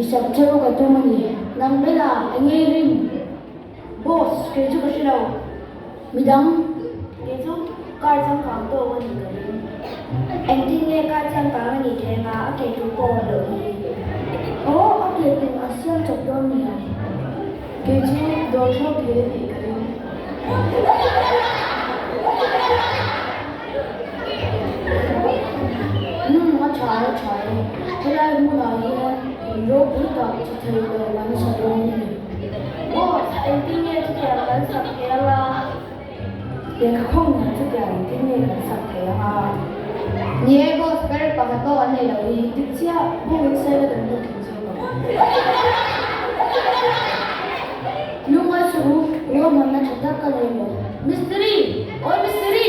Tihsak che u ka tum a ni. Nang Bella, eng nge i rin? Boss, kei chu ka hre lo. Midang, kei chu car changkang tawk a nih ka ring. Engtin nge car changkang a nih theih anga a ke tur pawh awm loh hi? Aw, a ke tur a siam chawp dawn nia. Kei chu dawr thlawk thei a nih ka ring. Umm, a tha e, a tha e. Helai hmunah hian in ropui tak che thei lo an sa dawn a ni. Boss, engtin nge chutiang kan sak thei ang a? Lehkha khawng nen chutiang engtin nge kan sak thei ang a? Ni e, boss, ber pakhat pawh an nei lo hi. Dik chiah, bawng in sawi la kan lut thei zawk ang. Lungngai suh u, ruahmanna tha tak ka nei lo. Mistiri! Awi mistiri!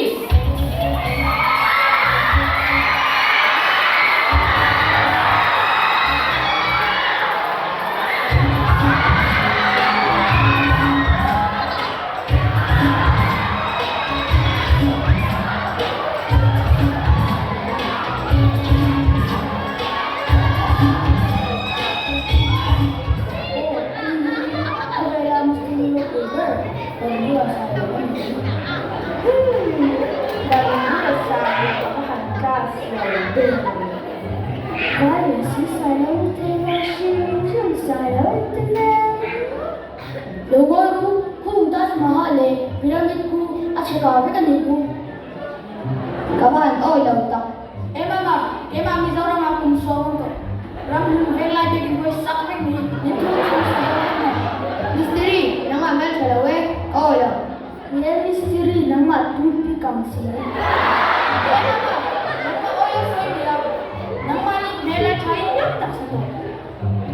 Aw, ani hi khawvela mistiri ropui ber Banbula Sailo a ni. Hmm, Banbula Sailo a va han class lo ve. Vai si Sailo te va hrim hrim Sailo te nen. Lo ngawi ru, khung Taj Mahal leh Pyramid khu a chhe kar vek a ni khu. Ka va han awi lo tak. E mama, keimah Mizoram ah kum sawm awm tawh. Ram hlun veng lai biak in hawi sak vek ni, ni thu chung sa dawn vek mai. Mistiri, nangmah hmel tha lo e, ka awi lo. Ni e Mistiri, nangmah toothpick ang si. E mama, nangmah awi a sawi ni lo. Nangmah nih hmel a tha in tam tak sa tawh.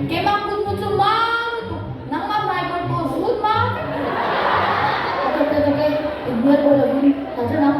Keimah kut hmu chu mam lutuk, nangmah hmai bawr pawh zut mam vek tawh. Ok ok ok, inhnuai pawh lovin ka ṭan ang.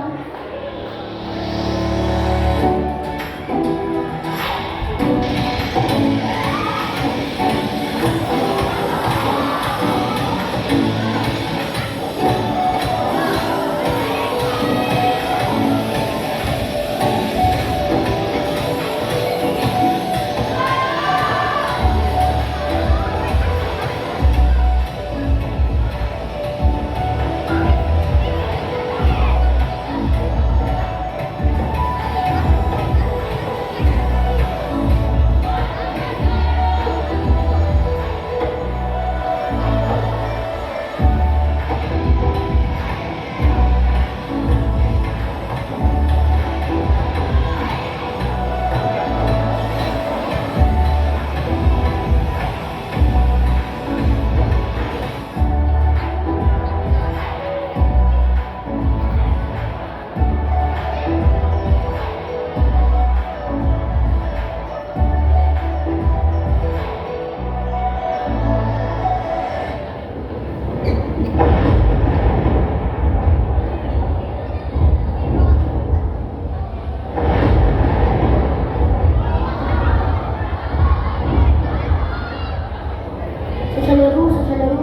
Sathla ru, sathla ru.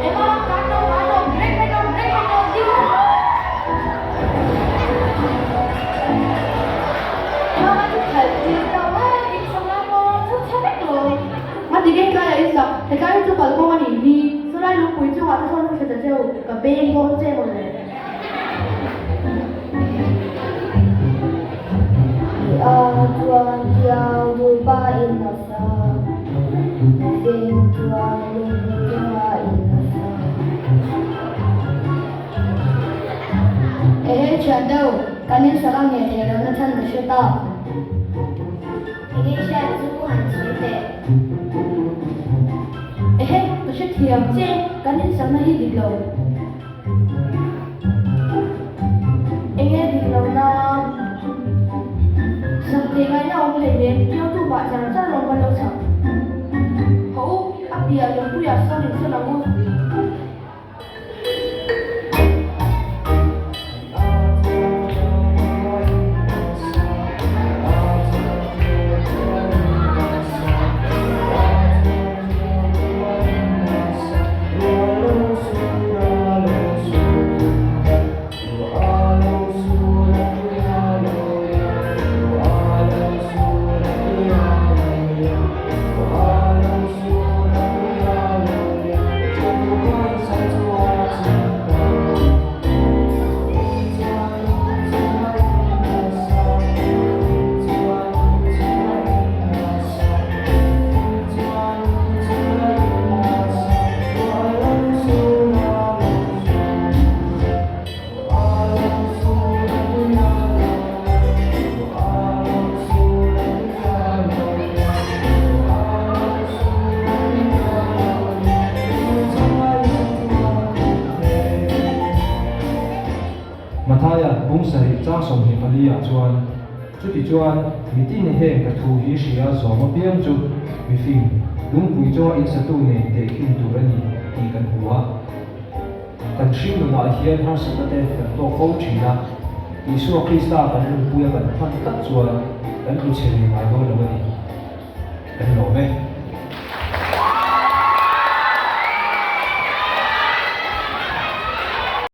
Emma, kato, kato, break kato, break kato, ding. Emma, ka chu khalh tir lo e, in sak lai pawh chu chhe vek lo. A ti nge tlai a i sak, hetlai hi chu kalkawng a nih hi, chulai lungpui chungah te sawn ka hre ta cheu, ka beng dawn che mawle. A chuan tiau dupa in a sa, fing chuan lung. Kan insak a ngheh theih lohna chhan ka hre ta. Enge hriat chu han sawi teh. Ehe, ka hrethiam che, kan insakna hi dik lo. Enge dik lohna? Sak theih ngaihna awm hleinem, ṭiautu pah char char rawng kan lo sak. Haw u, a piah lungpuiah sawn insawn ang u. Mathaia bung sarih chang 24 ah chuan, Chutichuan, mitin heng ka thu hi hria zawm apiang chu mifing, lungpui chunga insatu nen tehkhin tur a ni tih kan hmu a. Kan hring nunah hian harsatna te kan tawk fo thin a, Isua Krista kan lungpuia kan hman tak chuan kan tlu chhe ve ngai dawn lo a ni. Kan lawm e.